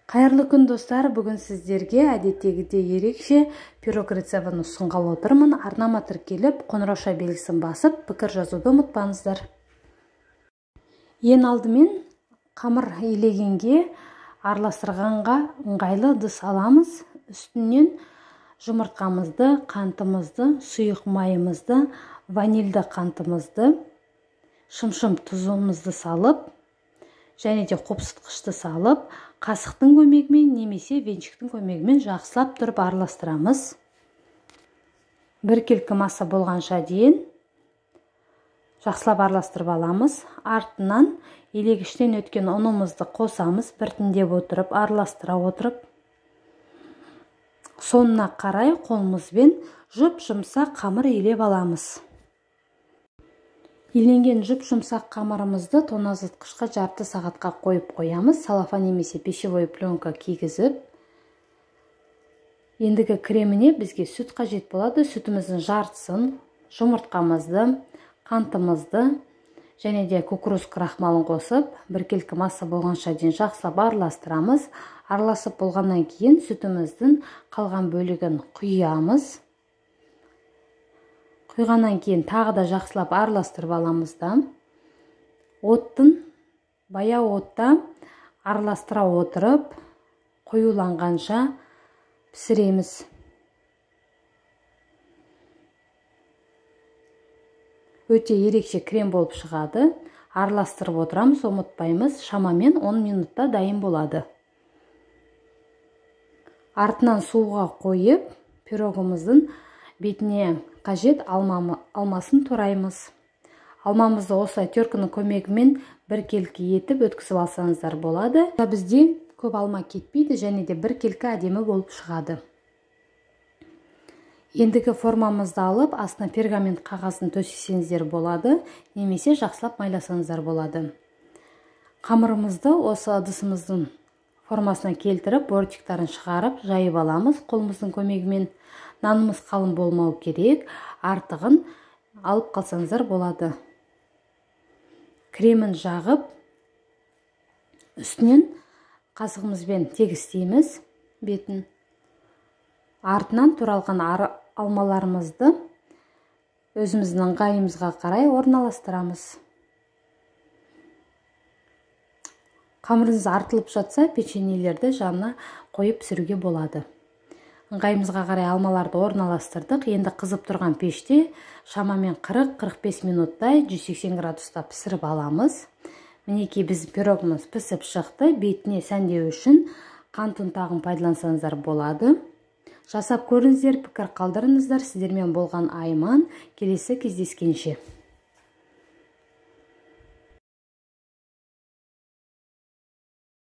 Қайырлы күн, достар! Бүгін сіздерге әдеттегідей ерекше пирог рецептін ұсынғалы отырмын. Арнама тіркеліп, қоңырауша белгісін басып, пікір жазуды ұмытпаңыздар. Ең алдымен қамыр илегенге, араластырғанға ыңғайлы ыдыс аламыз. Үстінен жұмыртқамызды, қантымызды, сұйық майымызды, ванильді қантымызды, шымшым тұзымызды салып, және де қопсытқышты салып, қасықтың көмегімен немесе венчиктің көмегімен жақсылап тұрып араластырамыз. Біркелкі масса болғанша дейін жақсылап араластырып аламыз. Артынан елегіштен өткен ұнымызды қосамыз, біртіндеп отырып, араластыра отырып. Соңына қарай қолымызбен жұп-жұмсақ қамыр илеп аламыз. Иленген жұп-жұмсақ қамырымызды тоңазытқышқа жарты сағатқа қойып қоямыз. Салафан немесе пищевой пленка кигізіп. Ендігі креміне бізге сүт қажет болады. Сүтіміздің жартысын, жұмыртқамызды, қантымызды және де кукуруз крахмалын қосып, біркелкі масса болғанша дейін жақсылап араластырамыз. Араласып болғаннан кейін сүтіміздің қалған бөлігін құямыз. Құйғаннан кейін тағы да жақсылап араластырып аламыз да, оттың баяу отта араластыра отырып, қоюланғанша пісіреміз. Өте ерекше крем болып шығады. Араластырып отырамыз, ұмытпаймыз. Шамамен 10 минутта дайын болады. Артынан суға қойып, пирогымыздың бетіне қажет алмасын тураймыз. Алмамызды осылай теркінің көмегімен біркелкі етіп өткізіп алсаңыздар болады. Бізде көп алма кетпейді және де біркелкі әдемі болып шығады. Ендігі формамызды алып, астына пергамент қағазын төсесеңіздер болады, немесе жақсылап майласаңыздар болады. Қамырымызды осы ыдысымыздың формасына келтіріп, бортиктарын шығарып, жайып аламыз қолымыздың көмегімен. Нанымыз қалың болмау керек, артығын алып қалсаңыздар болады. Кремін жағып, үстінен қасығымызбен тегістейміз бетін. Артынан туралған алмаларымызды өзіміздің ыңғайымызға қарай орналастырамыз. Қамырыңыз артылып жатса, печеньелерді жанына қойып пісіруге болады. Ыңғайымызға қарай алмаларды орналастырдық. Енді қызып тұрған пеште шамамен 40-45 минуттай 180 градуста пісіріп аламыз. Мінекей біздің пирогымыз пісіп шықты. Бетіне сәндеу үшін қант ұнтағын пайдалансаңыздар болады. Жасап көріңіздер, пікір қалдырыңыздар. Сіздермен болған Айман. Келесі кездескенше.